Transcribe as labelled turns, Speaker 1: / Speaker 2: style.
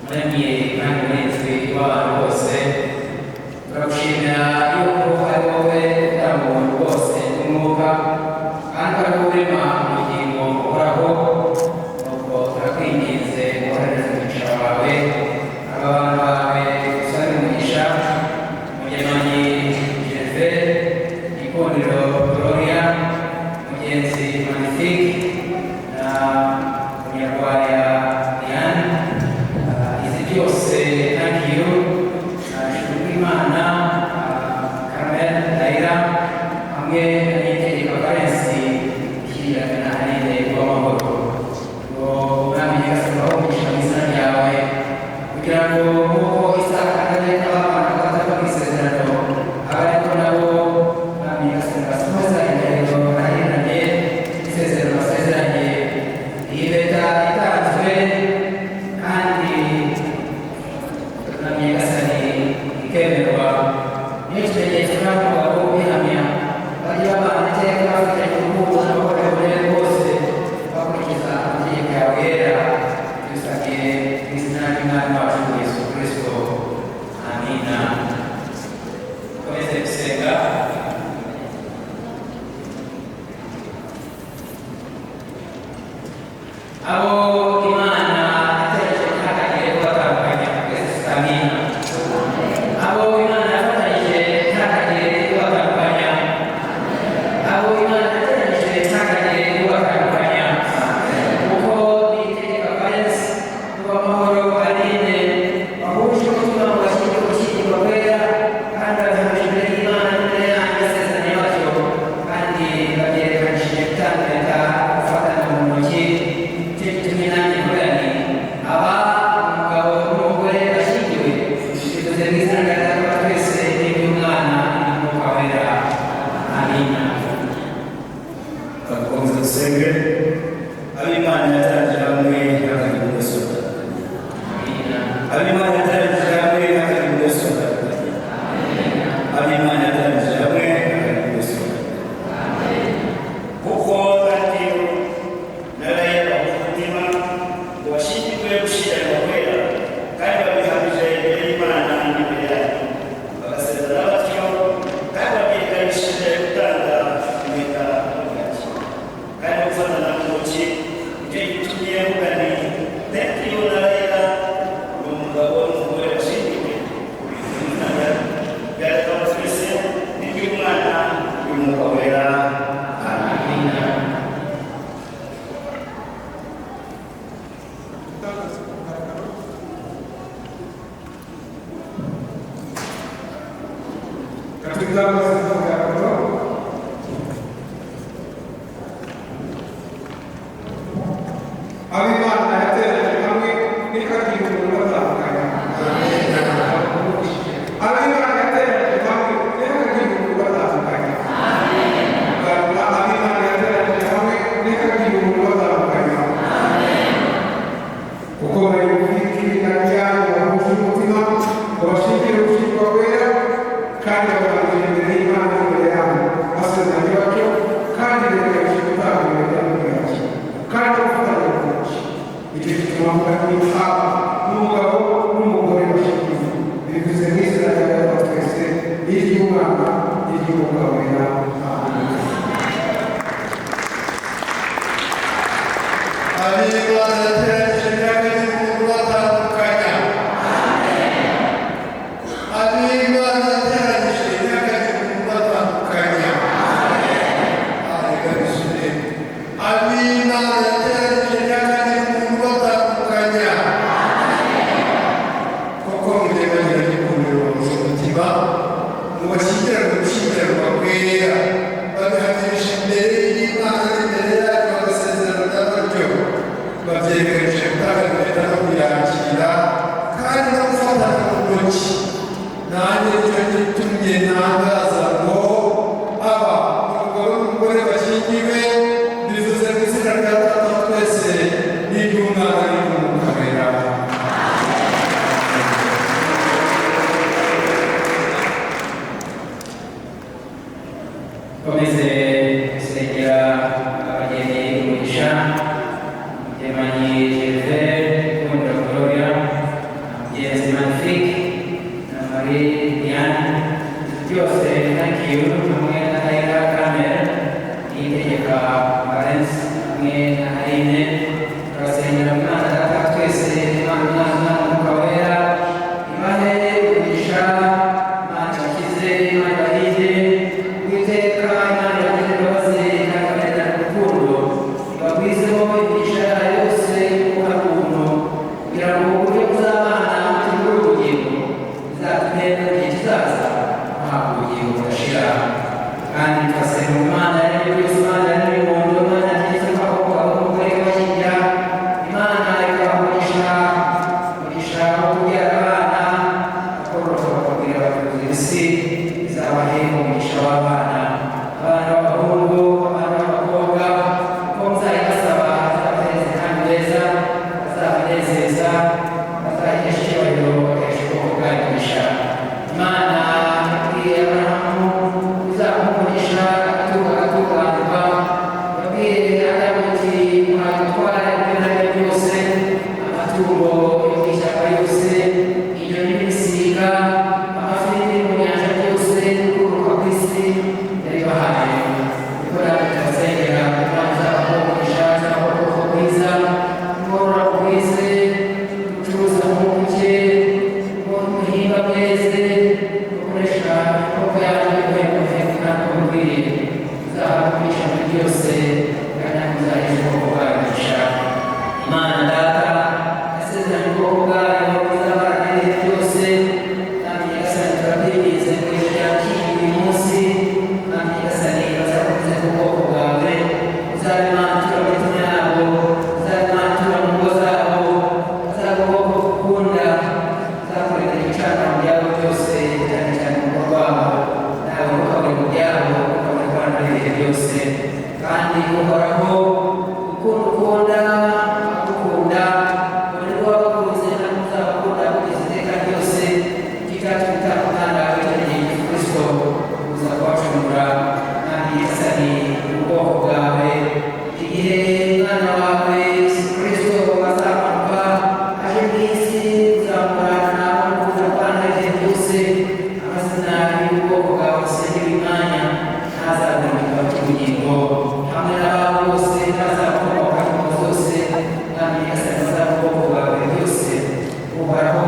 Speaker 1: Muremyi kandi murinzi w'abantu bose, turagushimira yuko ari wowe utanga ubuntu bwose n'umwuka, kandi ari wowe urema ubugingo buhoraho. Nuko turakwinginze wohereze umugisha wawe aba bantu bawe usabe umugisha: Mugemanyi Gervais, Gikundiro Gloria, Mugenzi Magnifique na Munyarwaya Diane. Izi byose, thank you. Imana Carmel Daira hamwe n'Itegeko Valens ishyingiranywe na Aline Uwamahoro, ngo Umwami Nyagasani abahe umugisha mu izina ryawe, kugira ngo nk'uko Isaka na Rebeka babanaga batava mu isezerano, abe ariko nabo Mwami Nyagasani basohoza indahiro barahiranye n'isezerano basezeranye. Iyi mpeta itanzwe kandi Mwami Nyagasani ikemerwa, niyo kimenyetso kandi umugabo ubihamya bajya babana iteka bafitanye urukundo n'amahoro rwose, bakurikiza amategeko yawe yera. Dusabye mu izina ry'Umwami wacu Yesu Kristo, amina. Komeze gusenga. Abo Imana yategereje ntihakagire ubatandukanya. Twese amina. Abo Imana yafatanyije ntihakagire ubatandukanya. Abo Imana yateranyije ntihakagire ubatandukanya. Kuko Niyitegeka Valens n'Uwamahoro Aline bahuje umutima ngo bashyire gushyingirwa kwera, kandi babihamije imbere y'Imana n'imbere yanyu, basezeranye batyo kandi babyerekanishije gutanga impeta, gufatana mu ntoki. Icyo gitumye nanjye mvuga nti: aba umugabo n'umugore bashyingiwe. Bivuze mu izina rya Data wa twese n'iry'Umwana n'iry'Umwuka Wera, amina.
Speaker 2: Bakomeza dusenge. Ab'Imana yateranyije hamwe ntihakagire umunsi ubatandukanya.
Speaker 1: Amina.
Speaker 2: Ab'Imana yateranyije hamwe ntihakagire umunsi ubatandukanya. Ab'Imana yateranyije hamwe ntihakagire umunsi ubatandukanya. Kuko Tatiyo na Raya bahuje umutima ngo bashyingirwe gushyingiranwa kwera, kandi babihamije imbere y'Imana n'imbere yanyu, bagasezerana batyo kandi babyerekanishije gutanga impeta no kuyakira kandi no gufatana mu ntoki. Nicyo gitumye mvuga nti: Tatiyo na Raya ni umugabo n'umugore bashyingiwe. Izina rya Data wa twese n'iry'Umwana n'Umwuka Wera, amen.
Speaker 1: Amina.
Speaker 3: Gutangaza ku mugaragaro. Tutangaze ku mugaragaro. Ab'Imana yateranyije hamwe ntihakagire umuntu ubatandukanya. Ab'Imana yateranyije hamwe ntihakagire umuntu ubatandukanya. Ab'Imana yateranyije hamwe ntihakagire umuntu ubatandukanya. Kuko Magnifique na Diane bahuje umutima ngo bashingire gushyingirwa kwera, kandi bagamije imbere y'Imana n'imbere yabo, basezeranye batyo kandi berekanije gutanga impeta no kuyakira kandi no gufatanya mu ntoki. Icyo gituma mvuga nti: aba n'umugabo n'umugore bashyingiwe. Bivuze mu izina rya Data wa twese n'iry'Umwana n'iry'Umwuka Wera, amen.
Speaker 4: Ab'Imana yateranyije ntihakagire umuntu ubatandukanya. Ab'Imana yateranyije ntihakagire umuntu ubatandukanya. Reka bisubire. Ab'Imana yateranyije ntihakagire umuntu ubatandukanya. Koko Mugemanyi Gikundiro bahuje umutima ngo bashyingiranwe gushyingiranwa kwera, babihamisha imbere y'Imana n'imbere yacu, bagasezerana batyo, babyerekanije gutanga impeta no kuyakira kandi no gufatana mu ntoki. Nanjye nicyo gitumye ntangaza ngo aba umugabo n'umugore bashyingiwe. Bivuze mu izina rya Data wa twese n'iry'Umwana n'iry'Umwuka Wera.
Speaker 1: Komeze gusengera abageni umugisha: Mugemanyi Gervais, Gikundiro Gloria. byose, Imana n'imihondo, Imana yategetse ko abakobwa b'umugore bashyingira, Imana ikabagurisha umugisha wo kubyara abana, bakororoka bakagwira bakuzura isi, izabahe umugisha w'abana, abana b'abahungu, abana b'abakobwa, uko muzayibasaba azabahereze kandi beza, azabanezeza, bazahesha icyubahiro, bagahesha ubwoko bwayo umugisha. Imana yabwiye Aburahamu izamuha umugisha agatunga agatunganirwa, yabwiye Adamu iti muhaye gutwara ibyo nabyo byose, amatungo yo mu ishyamba yose, inyoni n'ibisiga, amafi n'ibiri mu nyanja byose, n'ibiguruka ku isi, ndabibahaye. Niko natwe tubasengera, Imana izabahe umugisha, izabahe ubwoko bwiza, mworora mugwize, mucuruza mwunguke, muhinga mweze, mukoresha amaboko yanyu muhemuhe kandi mubwiriye. Izabahe umugisha muri byose, kandi namwe muzaheshe ubwoko bwayo umugisha. Imana Data yasezeranye ubwoko bwayo izabana n'ibihe byose, kandi Nyagasani turakwinginze ngo yakire uyu munsi, kandi Nyagasani bazakomeze ku bwoko bwawe, uzabe Imana itura mu mitima yabo, uzabe Imana itura mu ngo zabo, uzabe ubwoko bukunda, uzakorera ibicaniro mu byabo byose, cyane cyane mu rugo rwabo, nawe ntukabure mu byabo, ukabure kubana n'ibihe byose, kandi Uhoraho ukuntu ukunda agukunda, ubone ko wabakunze kandi uzabakunda kugeza iteka ryose, icyacu gutanga umwana wawe cyane Yesu Kristo kuza kubacungura, kandi Nyagasani ubwoko bwawe, igihe umwana wawe Yesu Kristo azamanuka aje mu isi kuzamurana nawe kuza kubana ibihe byose, amazina y'ubwoko bwawe usengera imwanya ntazagaruka ubugingo hamwe n'ababo bose n'abazakomoka mu ngo zose, kandi Nyagasani bazaba ubwoko bwawe byose. Uhoraho